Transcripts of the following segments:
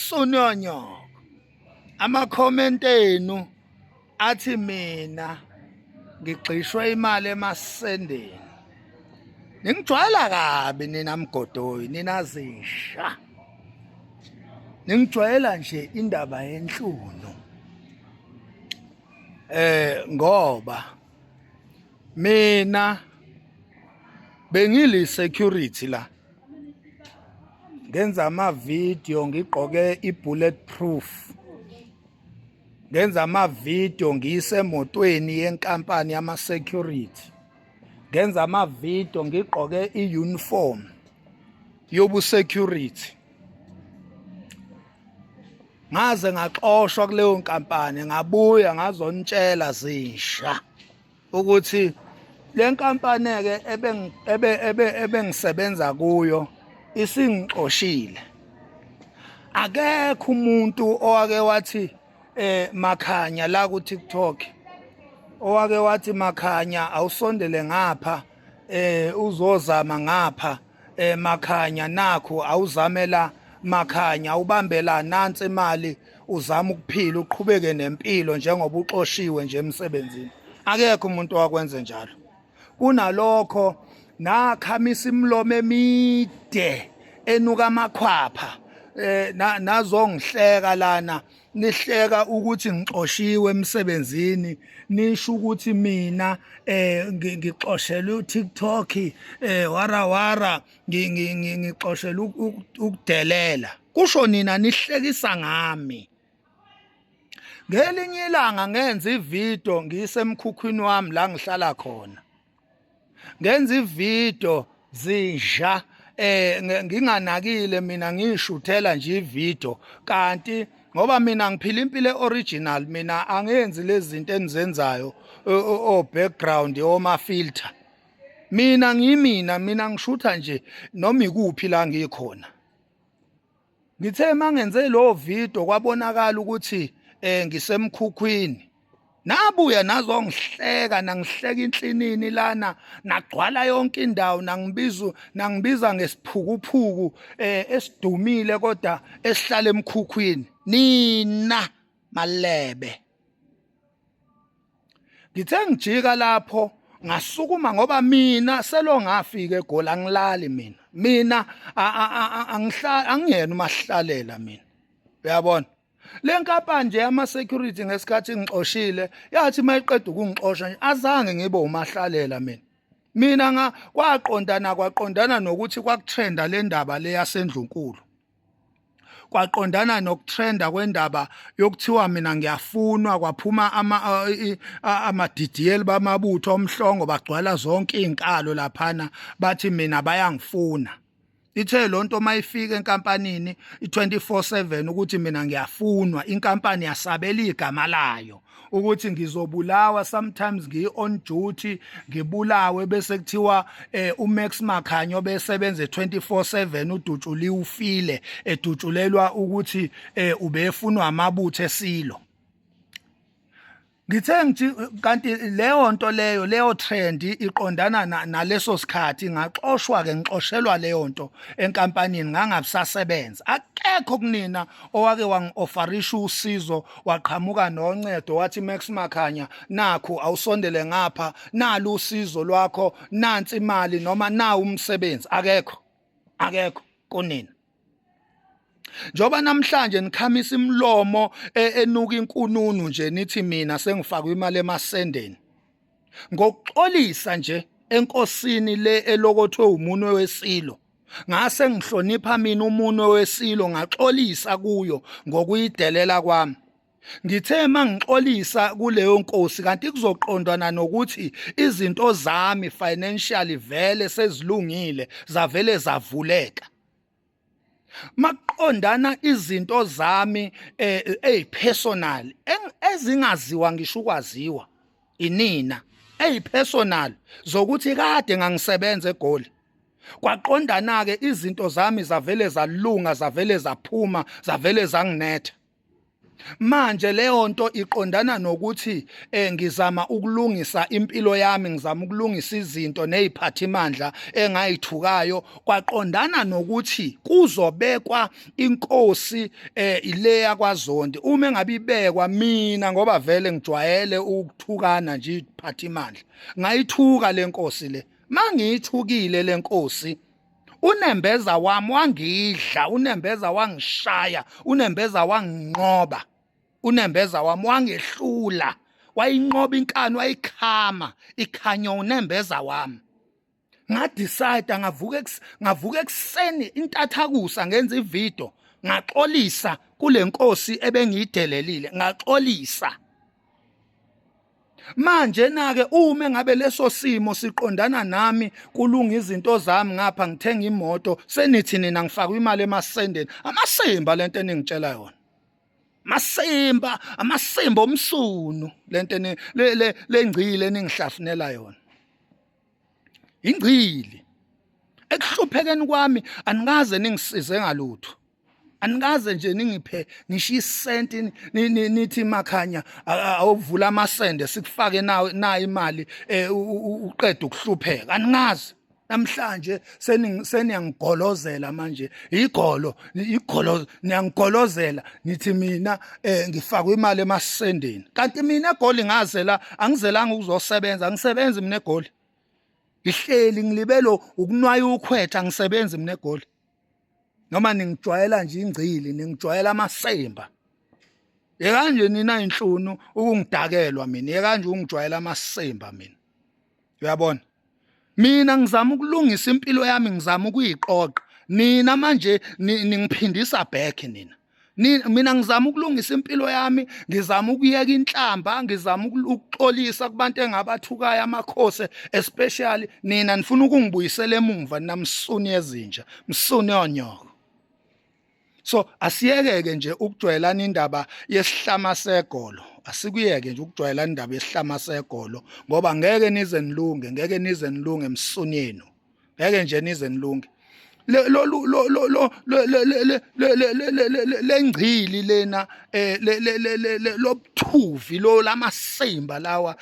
Insunu yonyoko. Ama-comment enu athi mina ngigxishwe imali emasendeni. Ningijwayela kabi nina mgodoyi, nina zinsha. Ningijwayela nje indaba yenhlunu. Ngoba mina bengili security la. Ngenza ama video ngigqoke i bullet proof. Ngenza ama video ngisemotweni yenkampani yama security. Ngenza ama video ngigqoke i uniform yobu security. Ngaze ngaxoshwa kuleyo nkampani ngabuya ngazonitshela zinsha ukuthi le nkampani ke ebe ebe ebengisebenza kuyo isingixoshile. Akekho umuntu owake wathi Makhanya la ku TikTok, owake wathi Makhanya awusondele ngapha, uzozama ngapha, Makhanya nakho awuzamela, Makhanya ubambela nansi imali uzama ukuphila uqhubeke nempilo njengoba uxoshiwe nje emsebenzini. Akekho umuntu owakwenze njalo. Kunalokho nakhamisa imilomo emide enuka amakhwapha, nazongihleka lana, nihleka ukuthi ngixoshiwe emsebenzini, nisho ukuthi mina ngixoshelwe uTikTok, wara wara, ngixoshelwe ukudelela. Kusho nina nihlekisa ngami. Ngelinye ilanga ngenza ivideo ngisemkhukhwini wami la ngihlala khona. Ngenza ivideo zinja nginganakile mina, ngishuthela nje ivideo, kanti ngoba mina ngiphila impilo original, mina angenzi lezi zinto enizenzayo o background oma filter. Mina ngiyimina, mina ngishutha nje noma ikuphi la ngikhona. Ngithe mangenze lo video kwabonakala ukuthi ngisemkhukhwini. Nabuya nazongihleka, nangihleka inhlinini lana, nagcwala yonke indawo, nangibiza ngesiphukuphuku esidumile kodwa esihlala emkhukhwini. Nina malebe. Ngithe ngijika lapho ngasukuma ngoba mina selo ngafika eGoli angilali mina. Mina angihlali, angiyena umahlalela mina. Uyabona? Le nkampani nje yama security ngesikhathi ngixoshile yathi mayiqeda ukungixosha nje azange ngibe umahlalela mina. Mina nga kwaqondana kwaqondana nokuthi kwakutrenda le ndaba le yasendlunkulu. Kwaqondana nokutrenda kwendaba yokuthiwa mina ngiyafunwa, kwaphuma amadidiyeli bamabutho omhlongo bagcwala zonke izinkalo laphana bathi mina bayangifuna. Ithe lonto mayifika enkampanini i24/7 ukuthi mina ngiyafunwa, inkampani yasabela igama layo ukuthi ngizobulawa, sometimes ngiyi on duty ngibulawe, bese kuthiwa uMax Makhanya obesebenza 24/7 udutshuliwe ufile, edutshulelwa ukuthi ubefunwa amabutho esilo. Ngithe ngithi kanti leyo nto leyo, leyo trend iqondana naleso sikhathi, ngaxoshwa ke, ngixoshelwa leyo nto enkampanini, ngangabisasebenza. Akekho kunina owake wangi-offerisha usizo, waqhamuka noncedo wathi Max Makhanya nakhu awusondele ngapha, nalu usizo lwakho, nansi imali noma nawu umsebenzi. Akekho, akekho kunina. Njoba namhlanje nikhamisa imilomo enuka inkununu nje nithi mina sengifakwe imali emasendeni. Ngokuxolisa nje enkosini le elokothwe umunwe wesilo. Ngase ngihlonipha mina umunwe wesilo, ngaxolisa kuyo ngokuyidelela kwami. Ngithe mangixolisa kuleyo nkosi kanti kuzoqondana nokuthi izinto zami financially vele sezilungile, zavele zavuleka. Maqondana izinto zami ezipersonal ezingaziwa ngisho ukwaziwa inina, ezipersonal zokuthi kade ngangisebenza eGoli, kwaqondana ke izinto zami zavele zalunga, zavele zaphuma, zavele zanginetha. Manje leyo nto iqondana nokuthi ngizama ukulungisa impilo yami, ngizama ukulungisa izinto neziphathimandla engayithukayo, kwaqondana nokuthi kuzobekwa inkosi ileya kwaZondi. Uma engabe ibekwa mina ngoba vele ngijwayele ukuthukana nje iphathimandla, ngayithuka lenkosi le. Mangiyithukile lenkosi, unembeza wami wangidla, unembeza wangishaya, unembeza wanginqoba, unembeza wami wangehlula, wayinqoba inkani, wayikhama ikhanya unembeza wami. Ngadecide, ngavuka ekuseni intathakusa, ngenza ivideo, ngaxolisa kule nkosi ebengiyidelelile, ngaxolisa. Manje na-ke uma ngabe leso simo siqondana nami, kulunga izinto zami ngapha, ngithenga imoto, senithi nina ngifakwe imali emasendeni. Amasimba lento eningitshela yona, masimba, amasimba omsunu lento le lengcile eningihlafunela yona, ingcili. Ekuhluphekeni kwami anikaze ningisize ngalutho, anikaze nje ningiphe ngisho isenti, nithi Makhanya awuvula amasende sikufake nawe na imali uqeda ukuhlupheka. Anikaze. Namhlanje seniyangigolozela manje, igolo igolo niyangigolozela, nithi mina ngifakwe imali emasendeni, kanti mina eGoli ngazela, angizelanga ukuzosebenza, angisebenzi mina eGoli. Ngihleli ngilibelo ukunwaya ukhwetha, angisebenzi mina eGoli. Noma ningijwayela nje ingcili, ningijwayela amasimba. Yekanje nina inhlunu ukungidakelwa mina, yekanje ungijwayela amasimba mina. Uyabona, mina ngizama ukulungisa impilo yami, ngizama ukuyiqoqa. Nina manje ningiphindisa back nina. Mina ngizama ukulungisa impilo yami, ngizama ukuyeka inhlamba, ngizama ukuxolisa kubantu engabathukayo, amakhosi especially. Nina nifuna ukungibuyisela emumva, namsuni ezinja, msuni yonyoko. So asiyekeke nje ukujwayelana indaba yesihlama segolo, asikuyeke nje ukujwayelana indaba yesihlama segolo, ngoba ngeke nize nilunge, ngeke nize nilunge emsuni yenu, ngeke nje nize nilunge. Lo lo lo lo lo lengcili lena, lobuthuvi lo lamasimba lawa,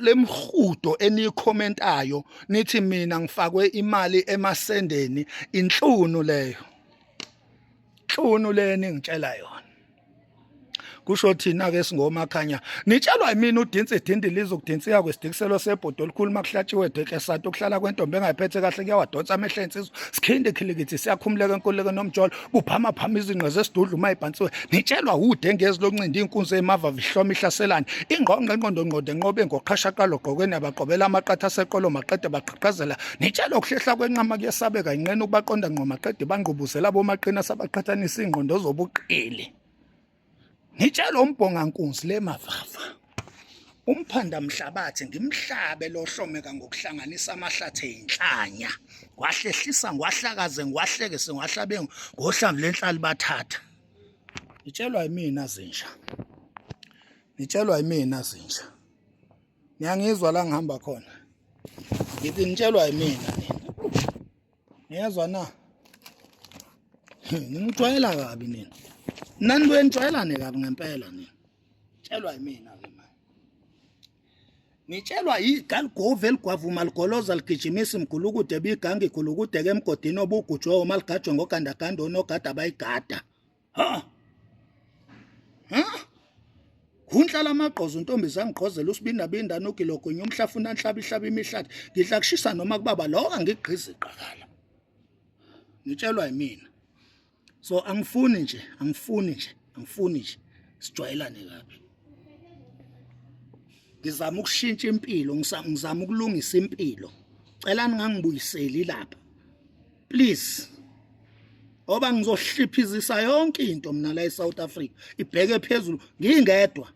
lemhudo eniyikhomentayo, nithi mina ngifakwe imali emasendeni, inhlunu leyo, nhlunu leni ngitshela yona. Kusho thina ke singoMakhanya, nitshelwa yimina uDinsi idindi lizokudinsika kwesidikiselo sebhodo olukhulu makuhlatshiwe deke sato kuhlala kwentombi engayiphethe kahle kuyawadonsa amehlo ensizwa sikhinde khilikithi siyakhumuleka enkululeko nomjolo buphama phama izinqe zesidudlu uma ibhansiwe. Nitshelwa udengezi loncinda inkunzi emavava ihloma ihlaselane ingqongqe enqondo ngqondo enqobe ngoqhashaqalo gqokweni abaqobela amaqatha aseqolo maqede baqhaqhazela. Nitshelwa ukuhlehla kwenqama kuyesabeka inqena ukubaqonda ngqo maqede bangqubuzela bomaqina sabaqhathanisa ingqondo zobuqili. Ngitshela umbhongankunzi le mavava, umphanda mhlabathi ngimhlabe lohlomeka ngokuhlanganisa amahlathi einhlanya, ngwahlehlisa ngwahlakaze ngwahlekise ngwahlabe ngohlamvu lenhlali bathatha. Nitshelwa yimina zinja, nitshelwa yimina zinja. Niyangizwa la ngihamba khona? Ngithi nitshelwa yimina nina, niyezwa na? Ningijwayela kabi nina, nanibuye nijwayelane kabi ngempela nina. Tshelwa yimina ke manje, nitshelwa yigaligove eligwavuma ligoloza ligijimisa imgulukude biganga igulukudeke emgodini obugujwe oma ligajwe ngogandaganda onogada bayigada. Ha ha, Hunhla lamagqozo untombi zangigqozela usibindabinda nogilogonya umhlafuna nhlaba ihlaba imihlathi ngidla kushisa noma kubaba lokho angigqizi qakala. Ngitshelwa yimina. So angifuni nje, angifuni nje, angifuni nje sijwayelane kabi. Ngizama ukushintsha impilo, ngizama ukulungisa impilo. Cela ningangibuyiseli lapha, please, ngoba ngizohliphizisa yonke into mina la eSouth Africa ibheke phezulu ngingedwa.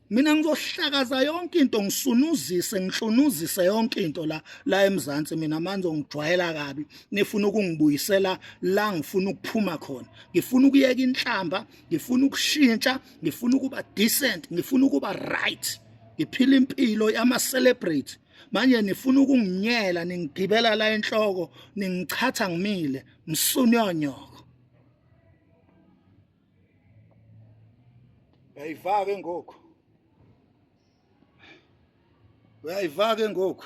Mina ngizohlakaza yonke into, ngisunuzise, ngihlunuzise yonke into la eMzansi. Mina manje ngijwayela kabi, nifuna ukungibuyisela la ngifuna ukuphuma khona. Ngifuna ukuyeka inhlamba, ngifuna ukushintsha, ngifuna ukuba decent, ngifuna ukuba right, ngiphila impilo yama celebrate. Manje nifuna ukunginyela, ningigibela la enhloko, ningichatha ngimile, msunyonyoko. Uyayivaka ngoku. Uyayivaka ngoku.